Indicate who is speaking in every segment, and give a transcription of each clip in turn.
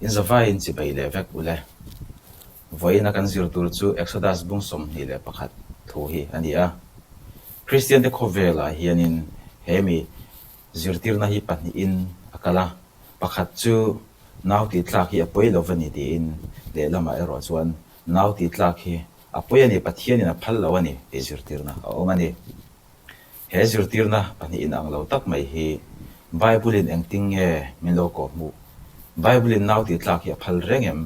Speaker 1: In zavaiin chibai leh vek ule. Vawiina kan zir tur chu Exodus bung 21 thu hi a ni a. Kristiante khawvelah hianin he mi zirtirna hi pahnihin a kal a, pakhat chu nau tih tlak hi a pawi lo va ni tiin lehlamah erawh chuan nau tih tlak hi a pawi a ni, Pathianin a phal lo a ni tih zirtirna a awm a ni. He zirtirna pahnihin ang lo tak mai hi Bible-in engtin nge min lo kawh hmuh? Bible-in nau tih tlak hi a phal reng em?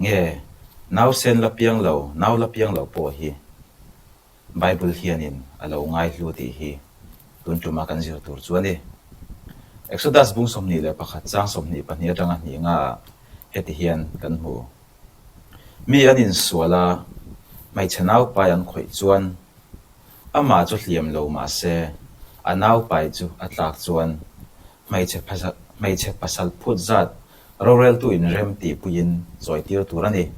Speaker 1: Nge nausen la piang lo, nau la piang lo pawh hi Bible hianin a lo ngai hlu tih hi tun tuma kan zir tur chu a ni. Exodus bung 21 chang 22 atanga hnih ngaah heti hian kan hmu. Mi an insual a, hmeichhe naupai an khawih chuan Amah chu hliam lo mah se, a naupai chu a tlak chuan hmeichhe hmeichhe pasal phut zat roreltu inrem tihpuiin chawitir tur a ni.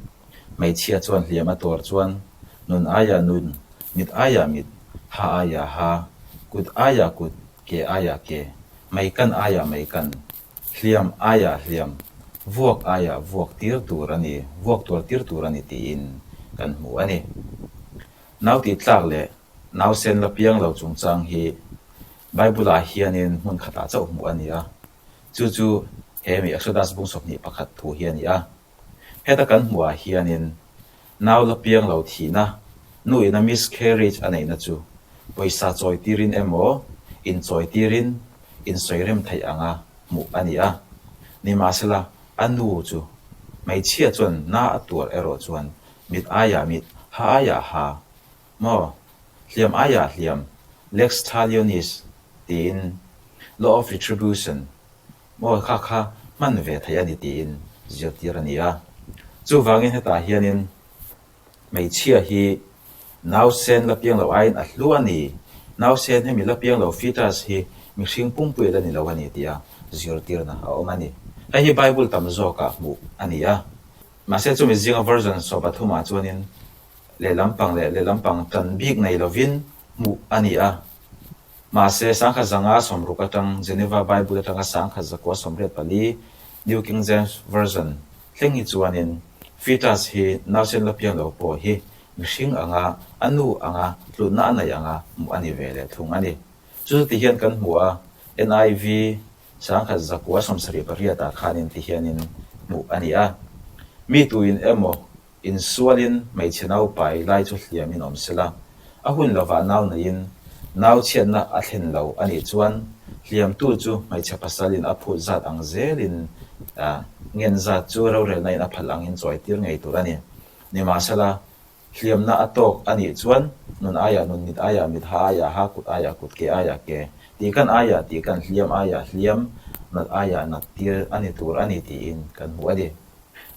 Speaker 1: Hmeichhia chuan hliam a tuar chuan nun aiah nun, mit aiah mit, ha aiah ha, kut aiah kut, ke aiah ke, meikan aiah meikan, hliam aiah hliam, vuak aiah vuak tir tur a ni, vuak tuar tir tur a ni tiin kan hmu a ni. Nau tih tlak leh nausen la piang lo chungchang hi Bible-ah hianin hmun khatah chauh hmuh a ni a, chu chu he mi Exodus bung 21 thu hi a ni a. Heta kan hmuhah hianin nau la piang lo thihna, nu ina miscarriage a neihna chu pawisa chawi tirin emaw inchawi tirin insawi rem theih anga hmuh a ni a. Nimahsela, a nu chu hmeichhia chuan na a tuar erawh chuan Mit aiah mit, ha aiah ha, maw? Hliam aiah hliam, lex talionis, tiin law of retribution, maw, kha kha hman ve theih a ni tiin zirtir a ni a. Chuvangin hetah hianin hmeichhia hi nausen la piang lo aiin a hlu a ni, nausen hemi la piang lo fetus hi mihring pumpui la ni lo a ni tia zirtirna a awm a ni. Hei hi Bible tam zawkah hmuh a ni a. Mahse chumi zinga version 33 ah chuanin lehlam pang leh lehlam pang tan bik nei lovin hmuh a ni a. Mahse 1960 atang Geneva Bible atanga 1984 New King James Version thleng hi chuanin fetus hi nausen la piang lo pawh hi mihring anga a nu anga hlutna a nei anga hmuh a ni ve leh thung a ni. Chu chu ti hian kan hmu a, NIV 1978 ah khanin ti hianin hmuh a ni a. Mi tuin emaw insualin hmeichhe naupai lai chu hliamin awm sela, a hun lovah nau neiin nau chhiatna a thlen lo a nih chuan hliamtu chu hmeichhe pasalin a phut zat ang zelin ngen zat chu rorelna in a phal angin chawitir ngei tur a ni. Nimahsela, Hliamna a tawk a nih chuan nun aiah nun, mit aiah mit, ha aiah ha, kut aiah kut, ke aiah ke, tih kan aiah tih kan, hliam aiah hliam, nat aiah nat tir a ni tur a ni tiin kan hmu a ni.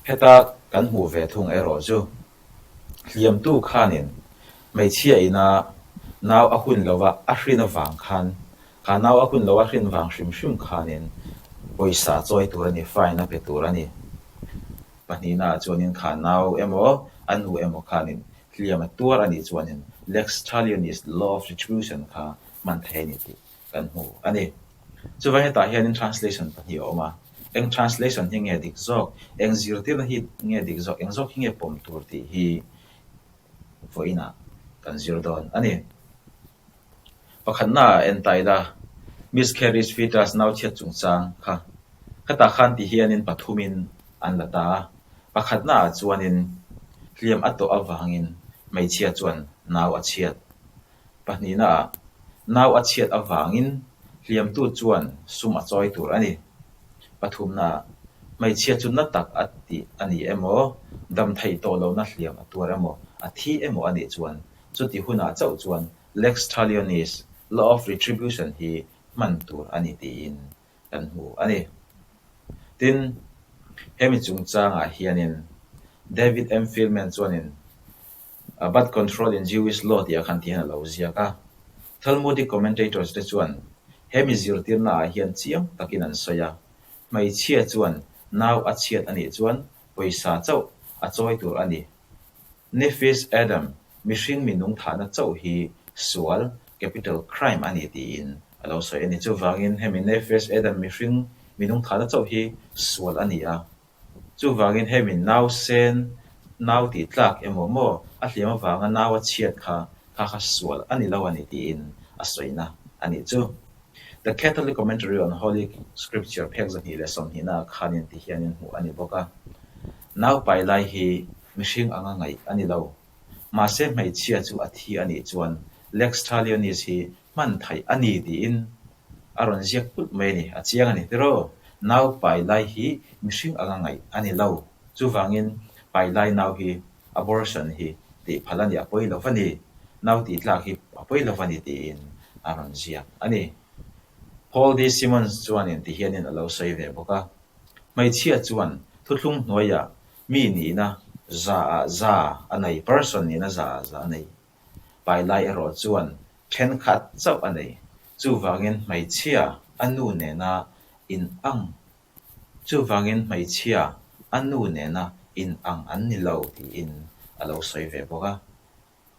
Speaker 1: Heta kan hmuh ve thung erawh chu hliamtu khanin hmeichhia ina nau a hun lova a hrin avang khan, kha nau a hun lo a hrin vang hrim hrim khanin pawisa chawi tur a ni, fine a pe tur a ni. Pahnihnaah chuanin kha nau emaw, a nu emaw khanin hliam a tuar a nih chuanin Lex Talionis, Law of Retribution, kha hman thei a ni tih kan hmu a ni. Chuvang hetah hianin translation pahnih a awm a, eng translation hi nge dik zawk, eng zirtirna hi nge dik zawk, eng zawk hi nge pawm tur tih hi vawiinah kan zir dawn a ni. Pakhatnaah en ta ila, miscarriage fetus nau chhiat chungchang kha khatah khan ti hianin pathumin an la ta a. Pakhatnaah chuanin hliam a tawh avangin hmeichhia chuan nau a chhiat. Pahnihnaah nau a chhiat avangin hliamtu chuan sum a chawi tur a ni. Pathumnaah hmeichhia chu na tak a tih a ni emaw, dam theih tawh lohna hliam a tuar emaw, a thi emaw a nih chuan Chuti hunah chauh chuan Lex Talionis, Law of Retribution, hi hman tur a ni tiin kan hmu a ni. Tin, hemi chungchangah hianin David M. Fieldman chuanin Birth Control in Jewish Law tih ah khan ti hian a lo ziak a. Talmudic commentators te chuan hemi zirtirna ah hian chiang takin an sawi a, hmeichhia chuan nau a chhiat a nih chuan pawisa chauh a chawi tur a ni. Nefesh Adam, mihring minung thahna chauh hi sual, capital crime, a ni tiin a lo sawi a ni. Chuvangin hemi Nefesh Adam, mihring minung thahna chauh hi sual a ni a. Chuvangin hemi nausen nau tih tlak emaw maw a hliam avanga nau a chhiat kha kha kha sual a ni lo a ni tiin a sawina a nih chu. The Catholic Commentary on Holy Scripture phek 220 ah khanin ti hianin hmuh a ni bawk a. Nau pai lai hi mihring anga ngaih a ni lo. Mahse hmeichhia chu a thi a nih chuan Lex Talionis hi hman theih a ni tiin a rawn ziak pulh mai a ni, a chiang a ni tiraw? Nau pai lai hi mihring anga ngaih a ni lo. Chuvangin pai lai nau hi abortion hi tih phal a ni, a pawi lo va ni. Nau tih tlak hi a pawi lo va ni tiin a rawn ziak a ni. Paul D. Simmons chuanin ti hianin a lo sawi ve bawk a, Hmeichhia chuan thuthlung hnuaiah mi nihna za ah za a nei, person nihna za ah za a nei. Pai lai erawh chuan thenkhat chauh a nei. Chuvangin hmeichhia a nu nena in ang Chuvangin hmeichhia a nu nena in ang an ni lo tiin a lo sawi ve bawk a.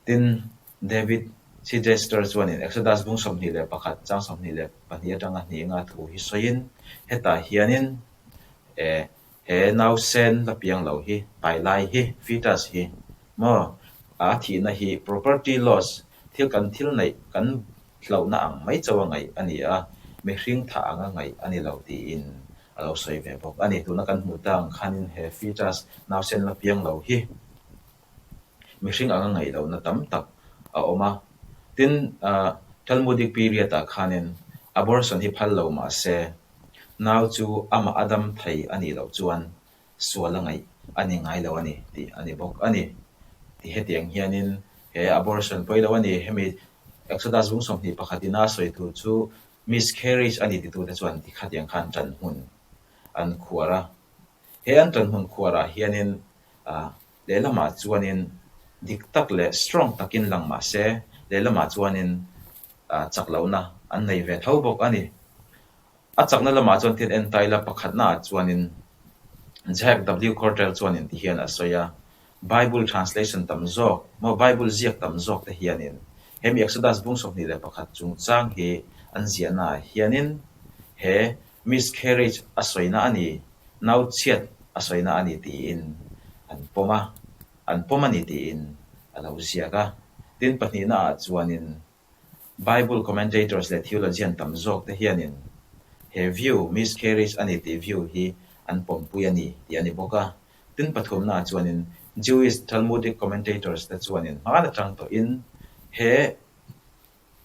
Speaker 1: Tin, David Chidester chuanin Exodus bung 21 chang 22 atanga hnih nga thu hi sawiin hetah hianin eh he nausen la piang lo hi, pai lai hi, fetus hi maw a thihna hi property loss thil kan thil neih kan hlauhna ang mai chauh a ngaih a ni a, mihring thah anga ngaih a ni lo tiin a lo sawi ve bawk a ni. Tuna kan hmuh ta ang khanin he fetus nausen la piang lo hi mihring anga ngaih lohna tam tak a awm a. Tin, Talmudic period ah khanin abortion hi phal lo mah se nau chu amah a dam thei a nih loh chuan sual a ngaih a ni ngai lo a ni tih a ni bawk a ni. Ti hetiang hianin he abortion pawi lo a ni. Hemi Exodus bung 21 ina sawi tur chu miscarriage a ni titute chuan ti khatiang khan ṭan hmun an khuar a. He an ṭan hmun khuarah hianin lehlamah chuanin dik tak leh strong takin lang mah se lehlamah chuanin chak lohna an nei ve tho bawk a ni. A chakna lamah chuan thil en taila pakhatnaah chuanin Jack W. Cortrell chuanin ti hian a sawi a, Bible translation tam zawk maw Bible ziak tam zawk te hianin hemi Exodus bung 21 chungchang hi an ziahnaah hianin he miscarriage a sawina a ni, nauchhiat a sawina a ni tiin an pawm a, an pawm a ni tiin a lo ziak a. Tin pahnihnaah chuanin Bible commentators leh theologian tam zawk te hianin he view, miscarriage a ni tih view hi an pawmpui a ni tih a ni bawk a. Tin pathumnaah chuanin Jewish Talmudic commentators te chuanin hmaan atang tawhin he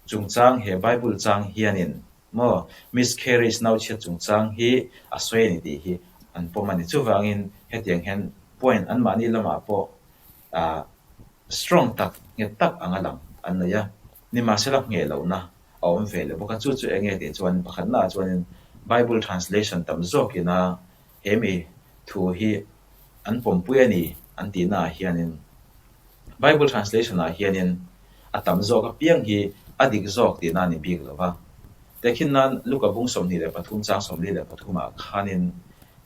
Speaker 1: chungchang, he Bible chang hianin maw miscarriage nauchhiat chungchang hi a sawi a ni tih hi an pawm a ni. Chuvangin hetiang hian point anmahni lamah pawh ah strong tak, nghet tak anga lang an nei a, nimahsela ngheh lohna a awm ve leh bawk a, chu chu eng nge tih chuan pakhatnaah chuanin Bible translation tam zawkina he mi thu hi an pawmpui a ni an tihnaah hianin Bible translation ah hianin a tam zawk apiang hi a dik zawk tihna a ni bik lo va. Tehkhin nan Luka bung 23 chang 43 ah khanin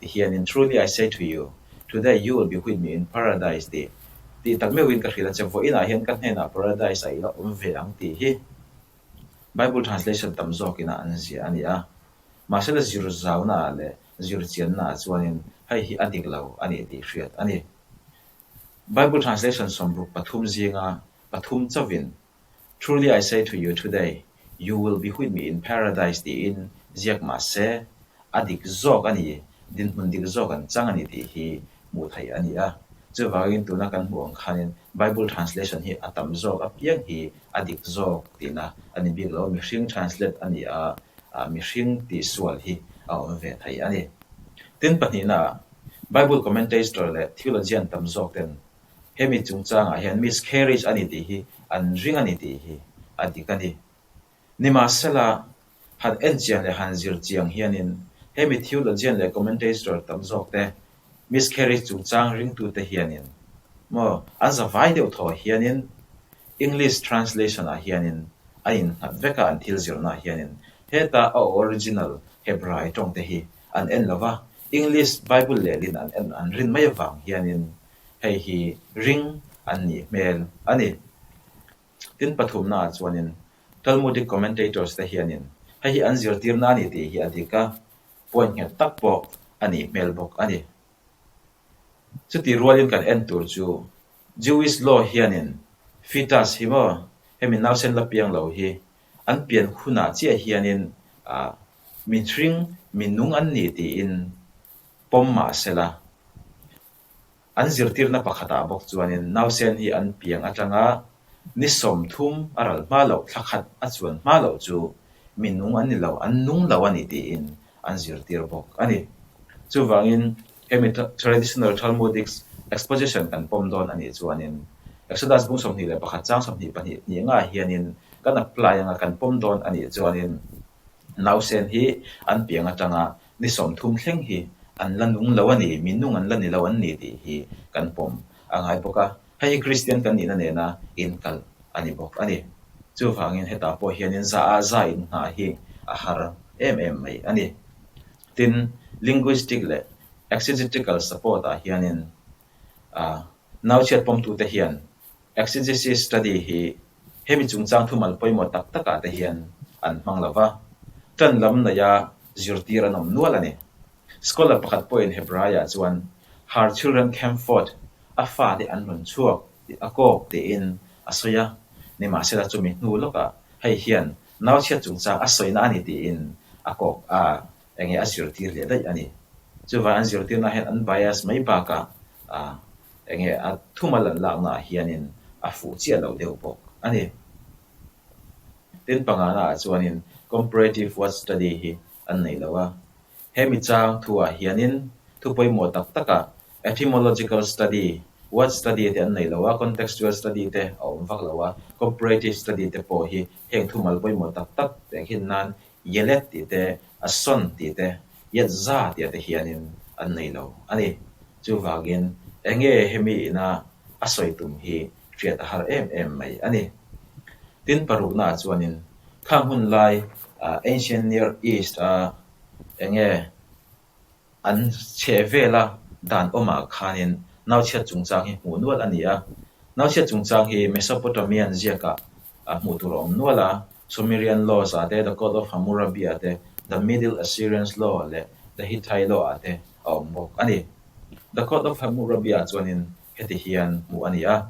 Speaker 1: Ti hianin, Truly I say to you, today you will be with me in paradise tih tih tak meuhin ka hrilh a che, vawiinah hian ka hnenah paradise ah i la awm ve ang tih hi Bible translation tam zawkina an ziah a ni a. Mahse la zir zaunaah leh zir chiannaah chuanin hei hi a dik lo a ni tih hriat a ni. Bible translation 63 zinga pathum chauhin Truly I say to you today, you will be with me in paradise tiin ziak mah se, a dik zawk a ni, dinhmun dik zawk an chang a ni tih hi hmuh theih a ni a. Chuvangin tuna kan hmuh ang khanin Bible translation hi a tam zawk apiang hi a dik zawk tihna a ni bik lo, mihring translate a ni a, mihring tihsual hi a awm ve thei a ni. Tin pahnihnaah, Bible commentator leh theologian tam zawk ten Hemi chungchangah hian miscarriage a ni tih hi an ring a ni tih hi a dik a ni. Nimahsela, han en chiang leh han zir chiang hianin hemi theologian leh commentator tam zawk te miscarriage chungchang ringtute hianin maw an zavai deuh thaw hianin English translation ah hianin a innghat vek a an thil zirna ah hianin heta a original Hebrai tawng te hi an en lova English Bible lehlin an en an rin mai avang hianin Hei hi ring an nih hmel a ni. Tin pathumnaah chuanin Talmudic commentators te hianin hei hi an zirtirna a ni tih hi a dik a, point nghet tak pawh a nih hmel bawk a ni. Chutih rualin kan en tur chu Jewish law hianin fetus hi maw hemi nausen la piang lo hi an pian hunah chiah hianin mihring minung an ni tiin pawm mah sela. An zirtirna pakhatah bawk chuanin nausen hi an piang atanga ni 30 a ral hma loh thla khat a chuan hma loh chu mi nung an ni lo, an nung lo a ni tiin an zirtir bawk a ni. Chuvangin hemi traditional Talmudic exposition kan pawm dawn a nih chuanin Exodus bung 21 chang 22 hnih ngah hianin kan apply anga kan pawm dawn a nih chuanin nausen hi an piang atanga Ni 30 thleng hi an la nung lo a ni, mi nung an la ni lo an ni tih hi kan pawm a ngai bawk a. Hei hi Kristian kan nihna nena inkalh a ni bawk a ni. Chuvangin hetah pawh hianin za ah za innghah hi a har em em mai a ni. Tin, linguistic leh exegetical support ah hianin nauchhiat pawmtute hian Exegesis study hi hemi chungchang thumal pawimawh tak takah te hian an hmang lo va, ṭan lam neia zirtir an awm nual a ni. Scholar pakhat pawhin Hebraiah chuan Her children came forth, a fate an rawn chhuak tih a kawk tiin a sawi a, nimahsela chumi hnu lawkah hei hian nauchhiat chungchang a sawina a ni tiin a kawk a. Enge a zirtir leh daih a ni. Chuvang an zirtirna hian an bias mai bakah enge a thumal an laknaah hianin a fuh chiah loh deuh bawk a ni. Tin pangana ah chuanin comparative word study hi an nei lo a. Hemi chang thuah hianin thu pawimawh tak takah etymological study, word study te an nei lo a, contextual study te a awm vak lo a, comparative study te pawh hi heng thumal pawimawh tak tak tehkhin nan Yelet tih te, Ason tih te, Yatza tih te hianin an nei lo a ni. Chuvangin enge hemi ina a sawi tum hi hriat a har em em mai a ni. Tin paruknaah chuanin khang hun lai Ancient Near East a enge An chheh vela dan awmah khanin nauchhiat chungchang hi hmuh nual a ni a. Nauchhiat chungchang hi Mesopotamian ziakah hmuh tur a awm nual a, Sumerian Laws ah te, The Code of Hammurabi ah te, The Middle Assyrians Law leh The Hittite Law ah te a awm bawk a ni. The Code of Hammurabi ah chuanin heti hian hmuh a ni a,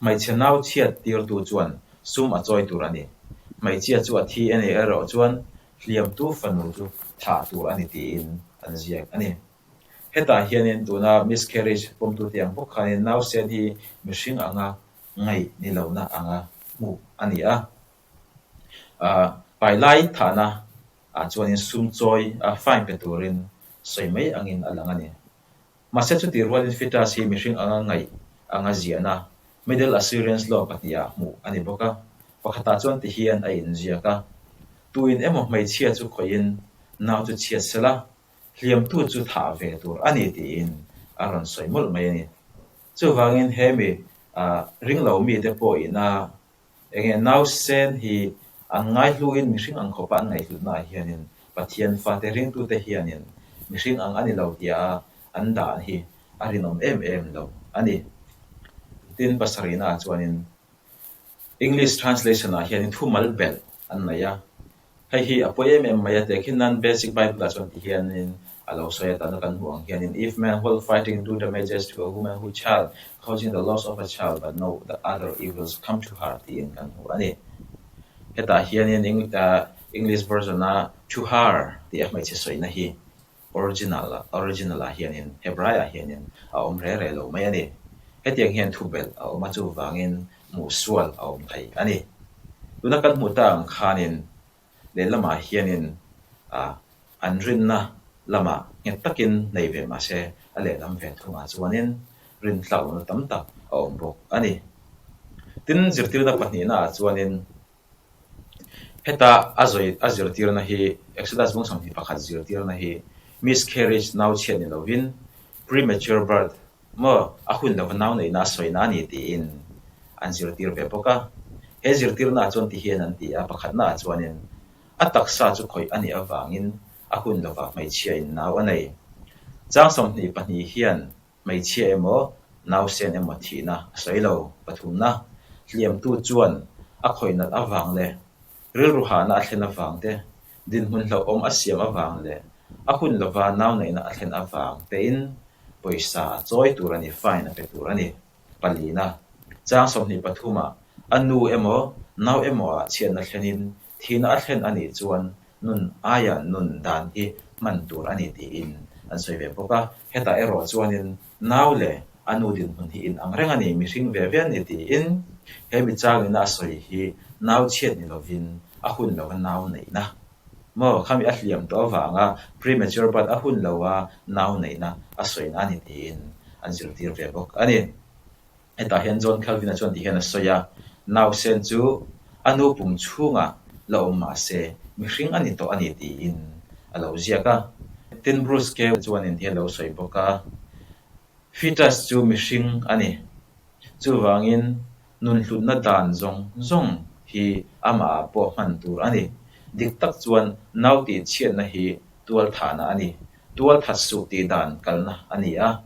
Speaker 1: Hmeichhe nauchhiat tirtu chuan sum a chawi tur a ni. Hmeichhia chu a thi a nih erawh chuan hliamtu fanu chu thah tur a ni tiin an ziak a ni. Hetah hianin tuna miscarriage pawmtute ang bawk khanin nausen hi mihring anga ngaih ni lohna anga hmuh a ni a. Pai lai thahna ah chuanin sum chawi a fine pe turin sawi mai angin a lang a ni. Mahse chutih rualin fetus hi mihring anga ngaih anga ziahna Middle Assyrians Law pahnihah hmuh a ni bawk a, pakhatah chuan ti hian a inziak a, Tuin emaw hmeichhia chu khawihin nau chu chhiat sela, hliamtu chu thah ve tur a ni tiin a rawn sawi mawlh mai a ni. Chuvangin he mi ringlo mite pawhin a Enge nausen hi an ngaihluin mihring ang khawpa an ngaihhlutnaah hianin Pathian fate ringtute hianin mihring ang a ni lo tia an dan hi a rinawm em em lo a ni. Tin pasarihnaah chuanin English translation-ah hianin thumal belh an nei a. Hei hi a pawi em em mai a, tehkhin nan Basic Bible ah chuan ti hianin a lo sawi a, tana kan hmuh ang hianin, If man while fighting do damages to a woman who child, causing the loss of a child but no the other evils come to her tiin kan hmu a ni. Hetah hianin English version a to her tih a hmeichhe sawina hi original original ah hianin Hebrai ah hianin a awm re re lo mai a ni. Hetiang hian thu belh a awm a chuvangin hmuh sual a awm thei a ni. Tuna kan hmuh ta ang khanin lehlamah hianin ah an rinna lamah nghet takin nei ve mah se a lehlam ve thungah chuanin rintlaklohna tam tak a awm bawk a ni. Tin, zirtirna pahnihnaah chuanin Heta a zawi a zirtirna hi Exodus bung 21 zirtirna hi miscarriage nau chhiat ni lovin premature birth maw a hun lova nau neihna a sawina a ni tiin an zirtir ve bawk a. He zirtirna ah chuan ti hian an ti a, pakhatna ah chuanin a taksa chu khawih a nih avangin a hun lova hmeichhia in nau a nei. Chang 22 hian Hmeichhia emaw, nausen emaw thihna a sawi lo. Pathumna, hliamtu chuan a khawih nat avang leh rilru hahna a thlen avang te, dinhmun hlauhawm a siam avang leh a hun lova nau neihna a thlen avang tein Pawisa a chawi tur a ni, fine a pe tur a ni. Palina, chang 23 ah a nu emaw nau emaw ah chhiatna thlenin thihna a thlen a nih chuan nun aia nun dan hi hman tur a ni tiin an sawi ve bawk a. Hetah erawh chuanin nau leh a nu dinhmun hi inang reng a ni, mihring ve ve a ni tiin he mi changina a sawi hi nau chhiat ni lovin a hun lova nau neihna Maw, khami a hliam tawh avanga premature birth a hun lo a nau neihna a sawina a ni tiin an zirtir ve bawk a ni. Hetah hian John Calvin-a chuan ti hian a sawi a, Nausen chu a nu pum chhungah la awm mah se mihring a ni tawh a ni tiin a lo ziak a. Tin, Bruce Kew chuanin ti hian a lo sawi bawk a, Fetus chu mihring a ni. Chuvangin Nunhlutna dan zawng zawng hi amahah pawh hman tur a ni. Dik tak chuan nau tih chhiatna hi tualthahna a ni. Tualthat suh tih dan kalna a ni a.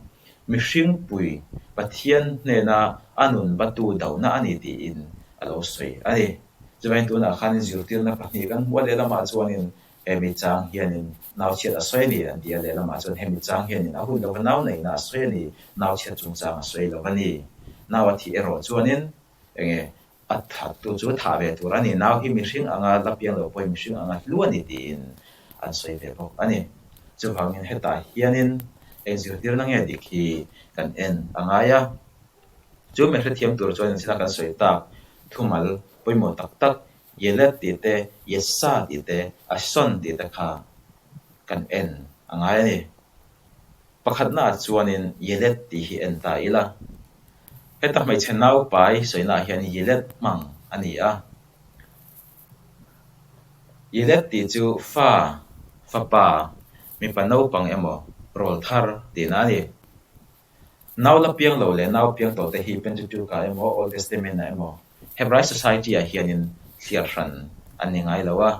Speaker 1: Mihring pui Pathian hnena a nun batu dohna a ni tiin a lo sawi a ni. Chuvangin tunah khanin zirtirna pahnih kan hmu a, lehlamah chuanin Hemi chang hianin nau chhiat a sawi a ni an ti a, lehlamah chuan hemi chang hianin a hun lova nau neihna a sawi a ni, nau chhiat chungchang a sawi lo a ni. Nau a thih erawh chuanin enge a thattu chu thah ve tur a ni, nau hi mihring anga la piang lo pawhin mihring anga hlu a ni tiin an sawi ve bawk a ni. Chuvangin hetah hianin eng zirtirna nge dik hi kan en a ngai a. Chu mi hrethiam tur chuan inchhina kan sawi tak thumal pawimawh tak tak Yelet tih te, Yesa tih te, Ashon tih te kha kan en a ngai a ni. Pakhatnaah chuanin Yelet tih hi en ta ila. Heta hmeichhe naupai sawinaah hian Yelet hmang a ni a. Yelet tih chu fa, fapa, mipa naupang emaw, rawlthar tihna a ni. Nau la piang lo leh nau piang tawh te hi Pentateuch-ah emaw Old Testament-ah emaw Hebrai Society-ah hianin thliar hran an ni ngai lo a.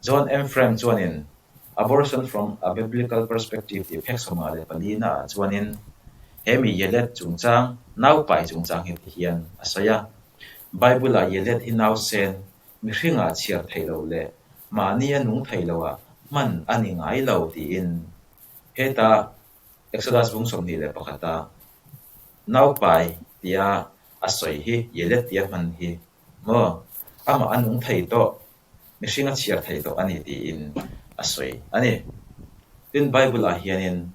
Speaker 1: John M. Frame chuanin Abortion from a Biblical Perspective tih phek 54 ah chuanin he mi Yelet chungchang, nau pai chungchang hi ti hian a sawi a. Bible-ah Yelet hi nausen, mihringah chhiar theih loh leh mahnia nung thei loah hman a ni ngai lo tiin heta Exodus bung 21 a naupai tia a sawi hi Yelet tia hman hi maw amah a nung thei tawh, mihring a chhiar thei tawh a ni tiin a sawi a ni. Tin, Bible ah hianin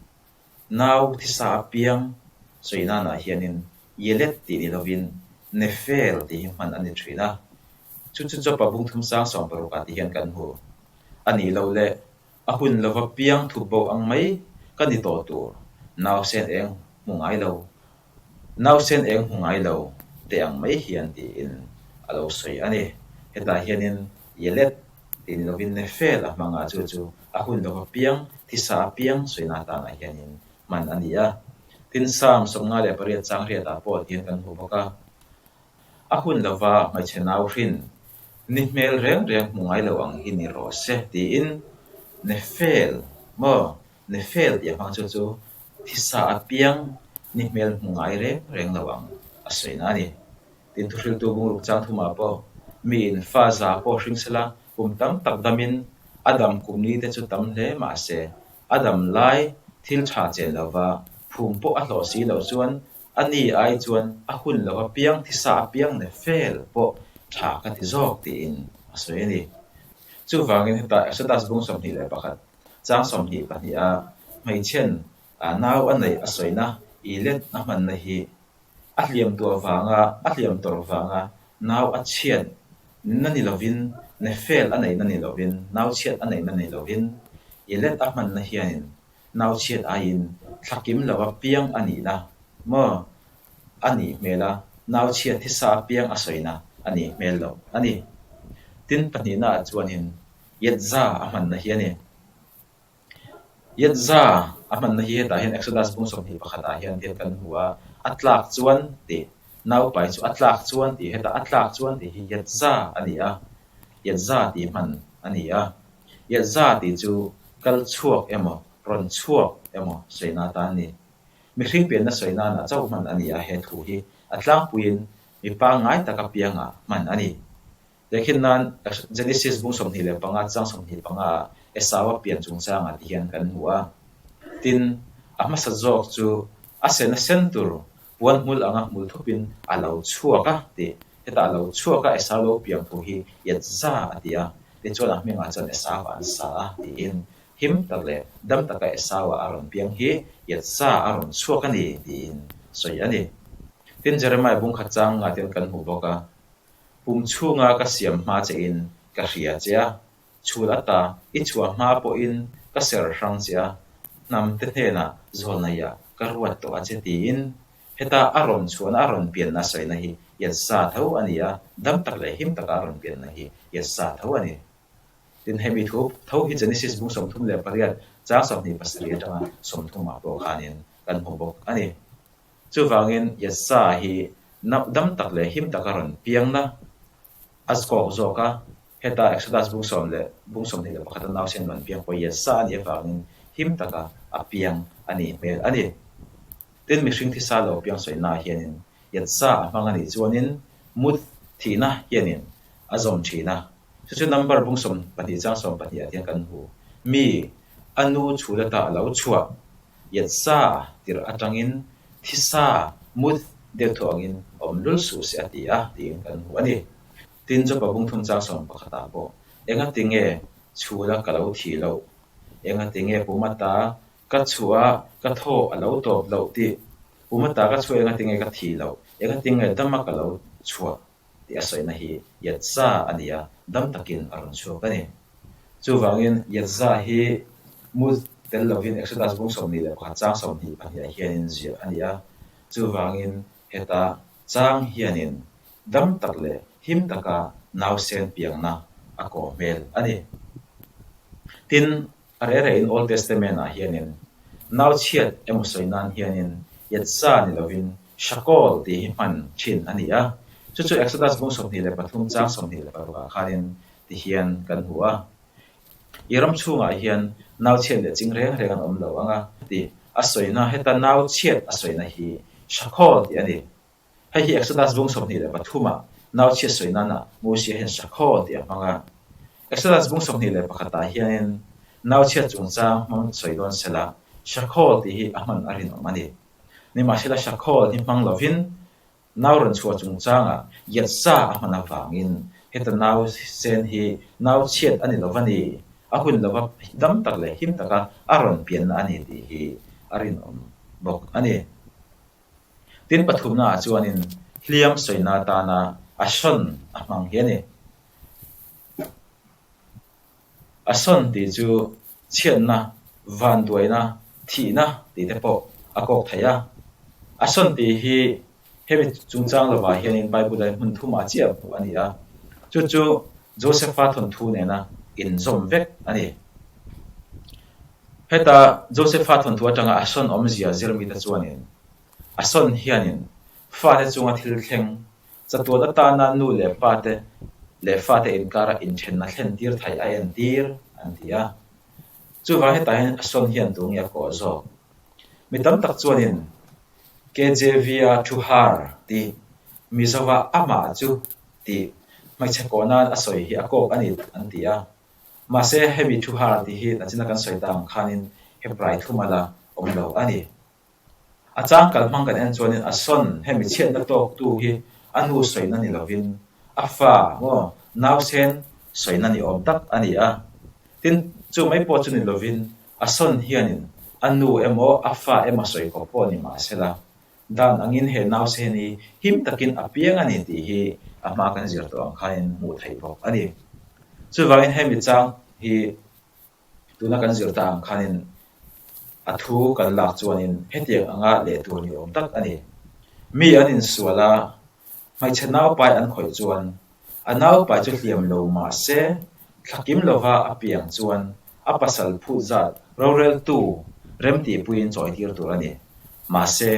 Speaker 1: nau thisa apiang sawi nanah hianin Yelet tih ni lovin Nephel tih hi hman a ni thin a. Chu chu Job-a bung thum sang sawmparuk ah ti hian kan hmu a nih loh leh A hun lova piang thup bo ang mai ka ni tawh tur, nausen eng hmu ngai lo, nausen eng hmu ngai lo te ang mai hian tiin a lo sawi a ni. Hetah hianin Yelet tih ni lovin Nephel a hmang a, chu chu a hun lova piang, thisa a piang sawina atanah hianin hman a ni a. Tin, Psalm 58 chang riatah pawh tihian kan hmu bawk a. A hun lova hmeichhe nau hrin ni hmel reng reng hmu ngai lo ang hi ni rawh se tiin Nephel maw Nephel tih a hmang chu chu thisa a piang ni hmel hmu ngai reng reng lo ang a sawina a ni. Tin thuhriltu bungruk chang thumah pawh miin fa za pawh hring sela kum tam tak damin a dam kum ni te chu tam hle mahse a dam lai thil tha chen lova phum pawh a hlawh si loh chuan A ni ai chuan a hun lo apiang thisa apiang leh fel pawh tha ka ti zawk tiin a sawi a ni. Chuvangin heta Exodus bung 21 chang 22 a hmeichhen a nau a neih a sawina i let a hmanna hi a hliam tuah vanga a hliam tawrh vanga nau a chhiat na ni lovin ne fel a neihna ni lovin nau chhiat a neihna ni lovin i let a hmanna hianin Nau chhiat aiin thla kim lo a piang a nihna maw a nih hmel a, nau chhiat thisa a piang a sawina a nih hmel loh a ni. Tin, pahnihnaah chuanin Yetza a hmanna hi a ni. Yetza a hmanna hi hetah hian Exodus bung 21 ah hian hian kan hmu a, a tlak chuan tih, naupai chu a tlak chuan tih, hetah a tlak chuan tih hi Yetza a ni a, Yetza tih hman a ni a. Yetza tih chu kal chhuak emaw, rawn chhuak emaw sawina atan a ni. Mihring pianna sawi nanah chauh hman a ni a, he thu hi a tlangpuiin mi pangngai taka piangah hman a ni. Tehkhin nan Genesis bung 25 chang 25 ah Esau-a pian chungchangah ti hian kan hmu a. Tin, A hmasa zawk chu a sena sen tur puan hmul anga hmul thupin a lo chhuak a tih. Hetah a lo chhuak a Esau lo piang thu hi Yatza a ti a, tichuan a hmingah chuan Esau an sa a tiin him tak leh dam taka Esau-a a rawn piang hi Yatza a rawn chhuak a ni tiin sawi a ni. Tin, Jeremiah bungkhat chang ngah te kan hmu bawk a, Pum chhunga ka siam hma che in ka hria che a, chhul ata i chhuah hma pawhin ka ser hrang che a, hnam te hnenah zawlnaiah ka ruat tawh a che tiin heta a rawn chhuahna a rawn pianna sawina hi Yatza tho a ni a, dam tak leh him taka a rawn pianna hi Yatza tho a ni. Tin, hemi thu tho hi Genesis bung 38 chang 27 atanga 30 ah pawh khanin kan hmu bawk a ni. Chuvangin Yatza hi dam tak leh him taka rawn piangna a kawk zawk a, heta Exodus bung sawm leh bung 21 a nausen rawn piang pawh Yatza a nih avangin him taka a piang a nih hmel a ni. Tin, mihring thisa lo piang sawina hianin Yatza a hmang a nih chuanin mut thihna hianin a zawm thin a. Chu chu number bung 12 chang 12 ah hian kan hmu. Mi a nu chhul ata a lo chhuah Yatza tirh atangin thisa mut deuh thaw angin awm lul suh se a ti a tiin kan hmu a ni. Tin, Jopa bung thum chang 11 ah pawh engati nge chhula ka lo thih loh? Engati nge pum ata Ka chhuah a, ka thaw a lo tawp loh tih. Pum ata ka chhuah engati nge ka thih loh, engati nge dama ka lo chhuah tih a sawina hi Yatza a ni a, dam takin a rawn chhuak a ni. Chuvangin Yatza hi mu tel lovin Exodus bung 21 chang 22 ah hianin ziah a ni a, chuvangin heta chang hianin dam tak leh him taka nausen piangna a kawh hmel a ni. Tin, A reh rehin Old Testament ah hianin nau chhiat emaw sawi nan hianin Yatza ni lovin Shakol tih hi hman thin a ni a. Chu chu Exodus bung 23 chang 26 ah khanin ti hian kan hmu a. I ram chhungah hian nau chhiat leh ching reng reng an awm lo ang a tih a sawina heta nau chhiat a sawina hi Shakol tih a ni. Hei hi Exodus bung 23 ah nau chhiat sawi nana Mosia hian Shakho tih a hmang a. Exodus bung 21 ah hianin nau chhiat chungchang hmang sawi dawn sela Shakho tih hi a hman a rinawm a ni. Nimahsela Shakho hi hmang lovin nau rawn chhuah chungchangah Yatza a hman avangin heta nau sen hi nau chhiat a ni lo va ni, a hun lova dam tak leh him taka a rawn pianna a ni tih hi a rinawm bawk a ni. Tin pathumna ah chuanin hliam sawina atana a sawn a hmang hi a ni. A sawn tih chu chhiatna, vanduaina, thihna tih te pawh a kawk thei a. A sawn tih hi hemi chungchang lovah hianin Bible-a hmun thumah chiah hmuh a ni a, chu chu Josepha thawnthu nena inzawm vek a ni. Heta Josepha thawnthu atanga a sawn awmzia zirmite chuanin a sawn hianin fate chunga thil thleng, chatuan atana nu leh pate leh fate inkara inthenna thlen tir thei a entir an ti a. Chuvang hetah hian a sawn hian tu nge a kawh zawk? Mi tam tak chuanin KJV-a thu har tih Mizova amah chu tih hmeichhe kawh nan a sawi hi a kawk a ni an ti a. Mahse, hemi thu har tih hi nachina kan sawi ta ang khanin Hebrai thuma la awm lo a ni. A chang kal hmang kan en chuanin a sawn hemi chhiatna tawktu hi a nu sawina ni lovin a fa maw nausen sawina ni awm tak a ni a. Tin, chu mai pawh chu ni lovin a sawn hianin a nu emaw a fa emaw sawi kawp pawh ni mahsela Dan angin he nausen hi him takin a piang a ni tih hi a hma kan zir tawh ang khanin hmuh theih bawk a ni. Chuvangin hemi chang hi tuna kan zir ta ang khanin a thu kan lak chuanin hetiang anga leh tur ni awm tak a ni. Mi an insual a, hmeichhe naupai an khawih chuan a naupai chu hliam lo mah se thlakim lova a piang chuan a pasal phut zat roreltu remtihpuiin chawitir tur a ni. Mahse,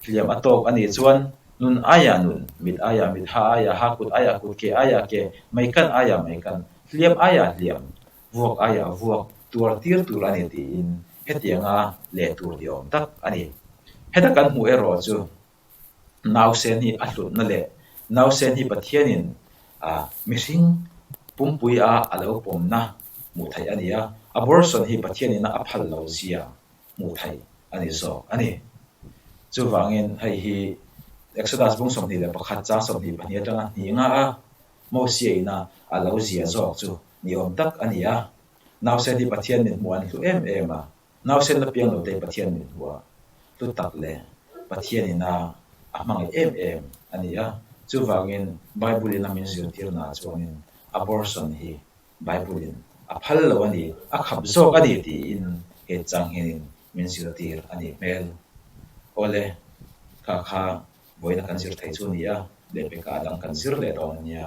Speaker 1: hliam a tawk a nih chuan nun aiah nun, mit aiah mit, ha aiah ha, kut aiah kut, ke aiah ke, meikan aiah meikan, hliam aiah hliam, vuak aiah vuak tuar tir tur a ni tiin hetianga leh tur ni awm tak a ni. Heta kan hmuh erawh chu Nausen hi a hlutna leh nausen hi Pathianin mihring pumpui a a lo pawmna hmuh theih a ni a, abortion hi Pathianin a phal lo zia hmuh theih a ni zawk a ni. Chuvangin hei hi Exodus bung 21 chang 22 atanga hnih nga a Mosia ina a lo zia zawk chu ni awm tak a ni a. Nausen hi Pathian min hmuh an hlu em em a, nausen la piang lo te Pathian min hmuh a hlu tak leh Pathian ina a hmangaih em em a ni a. Chuvangin Bible ina min zirtirna chuanin abortion hi Bible-in a phal lo a ni, a khap zawk a ni tiin he chang hianin min zirtir a nih hmel. Awle, kha kha vawiina kan zir thei chu a ni a, lehpekah dang kan zir leh dawn a nia.